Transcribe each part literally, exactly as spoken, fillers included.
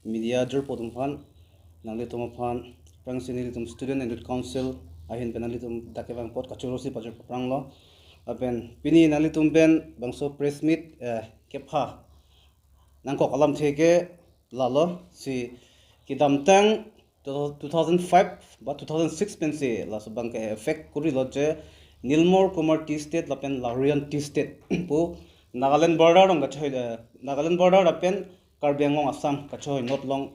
media jirpo atum aphan, nanglitum aphan, aphrangsi nelitum Student and Youth Council ahin pen nanglitum dak kevang apot kachoro si pajir paprang lo. Lapen pini nanglitum pen bangso press meet, eh, kepha nangkok alamthe ke lalo si kedamtang two thousand five ba two thousand six pensi laso abang ke effect kurilo je Nilmor Kumar Tea Estate lapen Lahorijan Tea Estate pu Nagaland border along kachoi, eh, Nagaland border lapen Karbi Anglong Assam kachoi not along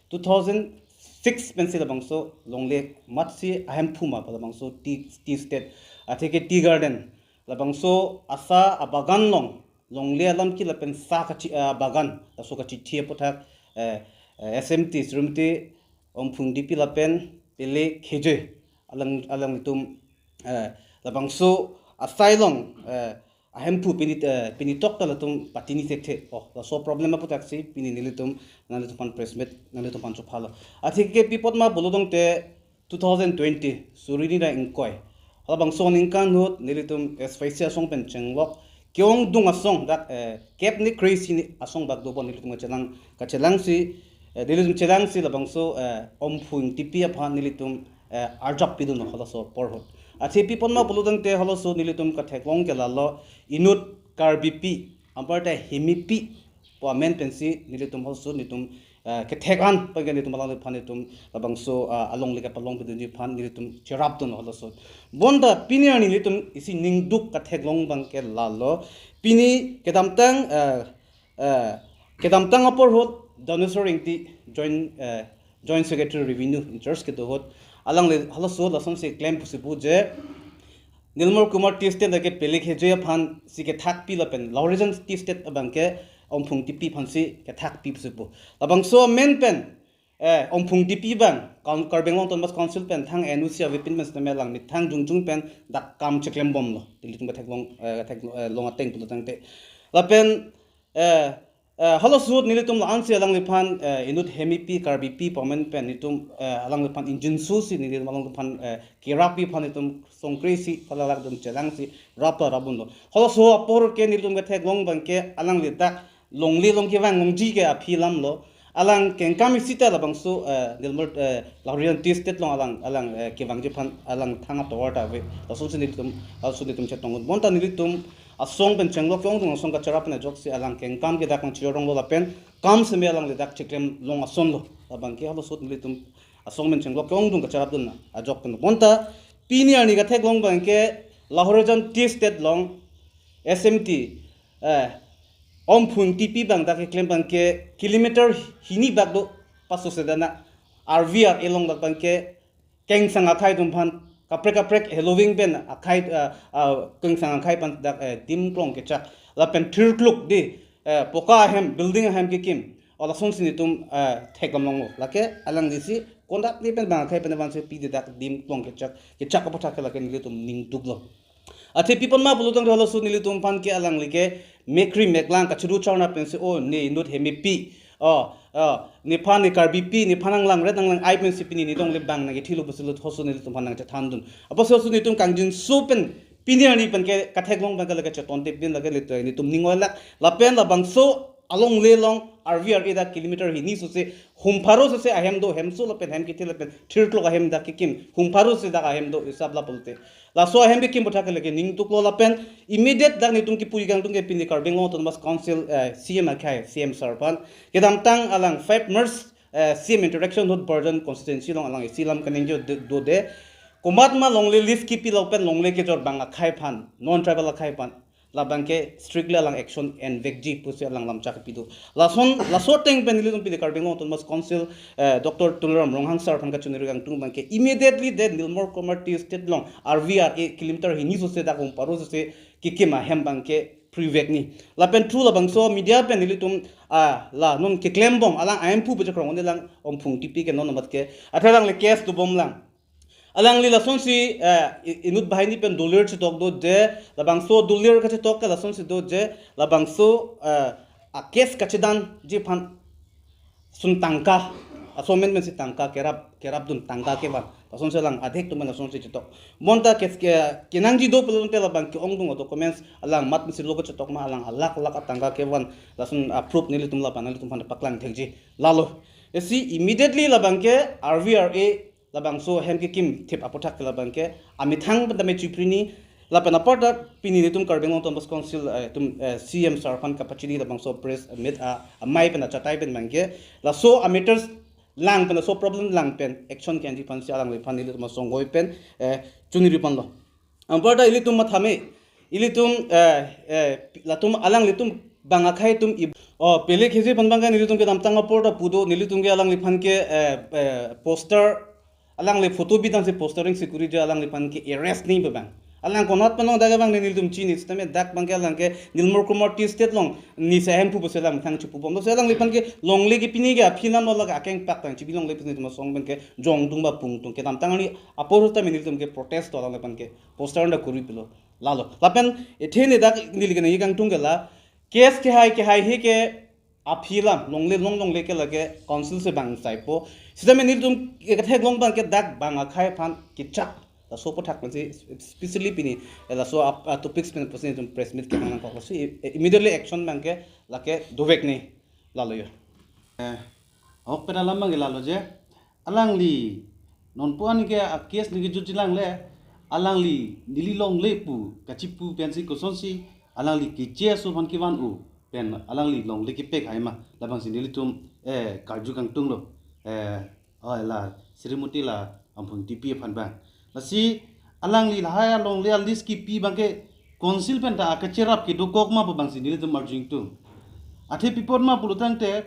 two thousand six pensi labangso longle amatsi ahemphu ma pa labangso tea, tea estate, atheke tea garden, labangso asa abagan along longle alam ke lapen sa kachi, ah, bagan, laso kachithi aputhak, eh, eh, S M T, Srimati Omphung Tepi lapen Pele Khejoi alang, alanglitum, eh, labangso asai along, eh, ahemphu pini, eh, pini tok ta latum patini thekthe. Oh, laso problem aputhak si pini nelitum, nanglitum aphan press meet, nanglitum aphan chophalo. Atheke pi apot ma pulo tangte two thousand twenty, suri hini ra ingkoi, halabangso aningkan ahut nelitum S Y C asong pen chenglok ke-ongdung asong dak, eh, kep ni kre-isi ni asong bak dobom nelitum kachelang, kachelang si, eh, nelitum chelang si labangso, eh, Omphung Tepi aphan nelitum, eh, arjap pidun halaso apor ahut. Athe pi apot ma pulo tangte halaso nelitum katheklong ke lalo, inut Karbipi, anparta Hemipi pu amen pensi nelitum halaso nelitum, eh, kethek an abang ke nelitum alangliphan nelitum labangso, ah, alongle kepalong pidunji aphan nelitum cherapdun halaso. Bonta pini arni nelitum isi ningduk katheklong abang ke lalo. Pini kedamtang, eh, eh, kedamtang apor ahut Dhaneswar Engti Joint, eh, Joint Secretary Revenue in charge kedo ahut alangli halaso lasonsi klem pusi pu je Nilmor Kumar Tea Estate lake Pele Khejoi aphan si kethakpi lapen Lahorijan Tea Estate abang ke Omphung Tepi aphan si kethakpi pusi pu. Labangso amen pen, eh, Omphung Tepi abang, Kaun-, Karbi Anglong Autonomous Council pen thang N O C avepin pen setame alang methang jongjung pen dak kam cheklembomlo. Nelitum katheklong, eh, kathek, eh, long ateng pulo tangte. Lapen, eh, eh, halaso ahut nelitum la-ansi alangliphan, eh, inut Hemipi, Karbipi pu amen pen nelitum, eh, alangliphan ingjinso si nelitum alangliphan, eh, kerappi aphan nelitum songkre-isi, phalak atum chelang si rap ta rapdunlo. Halaso apor ke nelitum katheklong abang ke alangli dak longle along kevang longji ke aphi alam lo. Alang kengkam isi ta labangso, eh, Nilmor, eh, Lahorijan Tea Estate along alang, alang, eh, kevangji aphan alang thang atovar ta ave. Lasonsi nelitum, laso nelitum chetong ahut. Bonta nelitum asong pen chenglok ke-ongdung asong kacherap pen ajoksi alang kengkam ke dak nangchironglo lapen kam seme alangli dak cheklem long asonlo. Labang ke halaso ahut nelitum asong pen chenglok ke-ongdung kacherapdun ajok pen. Bonta pini arni katheklong abang ke Lahorijan Tea Estate along S M T, eh, Omphung Tepi abang dak keklem abang ke kilometer hini bak do paso sedana R V R A along dak abang ke kengsang akhai atum aphan kaprek kaprek heloving pen akhai, ah, ah, kengsang akhai aphan dak, eh, dim klong kechak lapen thirkluk di, eh, poka ahem, building ahem kekim. O lasonsi nelitum, eh, theklong longlo. Lake alangli si konat ni pen bang akhai pen vansi pide dak dim klong kechak, kechak aputhak ke lake nelitum ningduklo. Athe pi apot ma pulo tangte halaso nelitum aphan ke alangli ke mekri meklang kachuru charna pensi, o ne inut Hemipi, o, o, nephan ne Karbipi, nephan nanglang ret nanglang ai pensi pini ne dongle bang nangkethilo pusi halaso nelitum aphan nangchethandun. Apotsi halaso nelitum kangjinso pen pini arni pen ke katheklong abang ke lake cheton tip din lake nelitum, nelitum ning oilak. Lapen labangso alongle along R V R A dak kilometer hini sose hum pharo sose ahem do, hemso lapen hem kethe lapen thirkluk ahem dak kekim hum pharo sose dak ahem do isap la pulote. Laso ahem kekim aputhak ke lake ningduklo lapen immediate dak nelitum kipu ikang atum ke pini Karbi Anglong Autonomous Council, eh, C M akhai, C M sir aphan. Kedamtang alang five March, eh, C M interaction ahut Borjan constituency along alang isi alam kaningje do, do de. Komat ma longle lease kepilo pen longle kejor bang akhai aphan, non tribal akhai aphan, labang ke strictly alang action envekji pusi alang lamchak kepi do. Lason, laso ateng pen nelitum pini Karbi Anglong Autonomous Council, eh, Doctor Tuliram Ronghang sir aphan kachiningri kangtung abang ke immediately de Nilmor Kumar Tea Estate along R V R A kilometer hini sose dak hum pharo sose kekim ahem abang ke prevent ni. Lapen through labangso media pen nelitum, ah, la non keklembom alang ahemphu pechekrong ne lang Omphung Tepi ke non amat ke. Athe alangli case dobom lang. Alangli lasonsi, eh, i-, inut banghini pen dolir chetok do je, labangso dolir kachetok ke lasonsi do je, labangso, eh, a case kachedanji aphan sun tangka, asomen pensi tangka kerap, kerapdun tangka kevan. Lasonsi alang adhek atum lasonsi chetok. Bonta case ke, kenangji do pulote labang ke-ongdung documents alang amat pensi lo kachetok ma alang alakh alakh atangka kevan. Lason a proof nelitum laban nelitum aphan paklang thekji. Lalo. Lasi immediately labangke R V R A labangso ahem kekim thip aputhak ke labangke amethang pen tame chiprini lapen aparta pini nelitum Karbi Anglong Autonomous Council, eh, tum, eh, C M sir aphan kapachini labangso press meet a amei pen achatai pen abangke laso a matters lang pen laso problem lang pen action ke-enji aphansi alangliphan nelitum asonghoi pen, eh, chuniri ponlo. Anparta ilitum mathame, ilitum, eh, eh, latum alanglitum bang akhei atum i, oh, pele khesi pen abangke nelitum kedamtang apor ta pu do, nelitum ke alangliphan ke, eh, eh, poster, alangli photo bitangsi postering security alangliphan ke arrest ni abang. Alang konat pen along dak abang nelitum chini, sitame dak abangke alangke Nilmur Kumar Tea Estate along ni se ahem pu pusi alang thang chipubom. Lasi alangliphan ke longle kepini ke aphi alam lo lake akeng pak tang chibi longle pusi nelitum asong abangke jongdung ba pungtung kedamtang ani apor sitame nelitum ke protest do alangliphan ke poster anta kuri pilo. Lalo. Lapen ethe ne dak neli ke nangkangtung ke la case kehai kehai he ke aphi alam longle long longle ke lake council si bang saipo. Sitame nelitum ke ketheklong abangke dak bang akhei aphan kechak. Laso aputhak pensi especially pini, eh, laso ap-, ah, topics pen pusi nelitum press meet kehang nangkok. Lasi, eh, immediately action abangke lake dovek ni. Lalo yo. Eh, ok pen alam abangke lalo je. Alangli non pu an ke a case ni kejut jilang le, alangli neli longle pu kachipu pensi kosonsi alangli keche aso aphan kevan-o pen alangli longle kepek hai ma, labangsi nelitum, eh, karju kangtung lo, eh, oh, la Srimoti la Amphung Ingtipi aphan abang. Lasi alangli lahai alongle a list kipi abangke council pen ta akacherap kedokok ma pu abangsi nelitum arju ingtung. Athe pi apot ma pulo tangte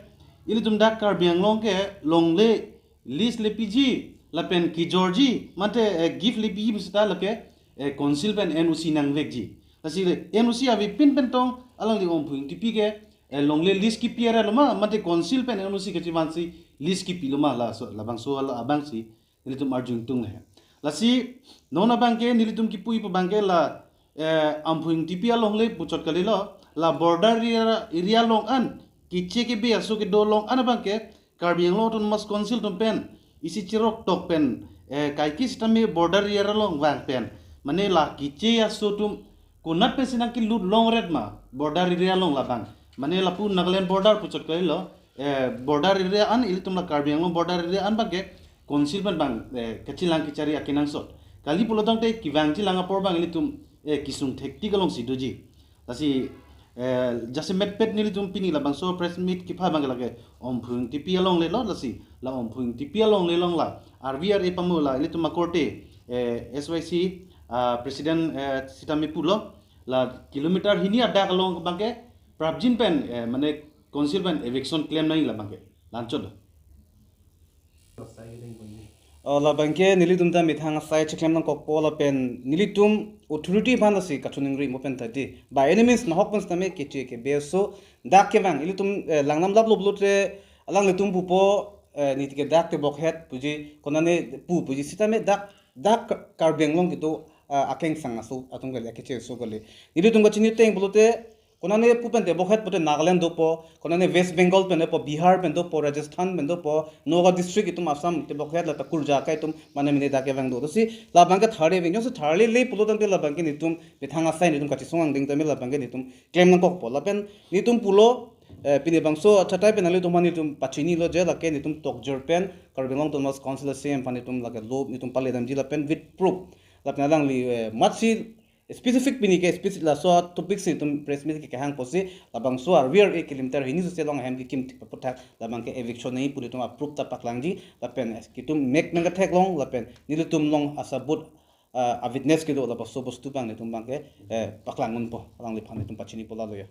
ilitum dak Karbi Anglong ke longle list lepiji lapen kejorji mate, eh, gift lepiji pu seta lake, eh, council pen N O C nangvekji. Lasi le N O C avepin pen tong alangli Amphung Ingtipi ke, eh, longle list kipi arlo ma mate council pen N O C kachivansi list kipilo ma, laso labangso ala abangsi nelitum arju ingtung le. Lasi non abangke nelitum kipu-i pu abangke la, eh, Amphung Ingtipi alongle puchot kalilo, la border area, area along an keche kebe aso kedo along an abangke Karbi Anglong Autonomous Council atum pen isi cherok tok pen, eh, kaike sitame border area along vang pen, mane la keche aso atum konat pensi nangkelut longret ma border area along labang. Mane lapu Nagaland border puchot kalilo, eh, border area an ilitum la Karbi Anglong border area an abangke council pen abang, eh, kachelang kechari akenangsot. Kali pulo tangte kevangji lang apor abang ilitum, eh, kesung thektik alongsi doji. Lasi, eh, jasemet pet nelitum pini labangso press meet kepha abangke lake Amphung Ingtipi alongle lo, lasi la Amphung Ingtipi alongle along la R V R A pamu la ilitum akorte, eh, S Y C, ah, president, eh, sitame pulo la kilometer hini adak along abangke prapjin pen, eh, mane council pen eviction klem nangji labangke. Lanchot do. Oh, labangke nelitum ta methang asai cheklem nangkokpo lapen nelitum authority aphan lasi kachiningrimo pen tadi. By any means nahok pen sitame keche kebe aso dak kevang ilitum, eh, langnam laplo pulote alanglitum pupo, eh, neli ke dak tebokhet puji konane pu puji sitame dak, dak Karbi Anglong kedo, eh, akengsang aso atum kali, akeche aso kali. Nelitum kachini ateng pulote konane pu pen tebokhet pute Nagaland dopo, konane West Bengal pen dopo, Bihar pen dopo, Rajasthan pen dopo, Nagaon district itum Assam tebokhet la ta kurja akai atum mane mene dak kevang do. Lasi labangke tharle veng, jongsi tharle le pulo tangte labangke nelitum methang asai nelitum kachisong angdeng tame labangke nelitum klem nangkokpo. Lapen nelitum pulo, eh, pini bangso achatai pen nanglitum aphan nelitum pachinilo je lake nelitum tokjor pen Karbi Anglong Autonomous Council C M aphan nelitum lake lo nelitum pale damji lapen with proof. Lapen alangli, eh, matsi specific pini ke specific laso topic si nelitum press meet ke kehang apotsi labangso R V R A kilometer hini sose along ahem kekim thip aputhak labangke eviction nangji pu nelitum a proof ta paklangji lapen, eh, nelitum mek nangketheklong lapen nelitum along asabut, ah, a witness kedo labangso bostu abang nelitum abangke, eh, paklang unpo, alangliphan nelitum pachinipo lalo ya.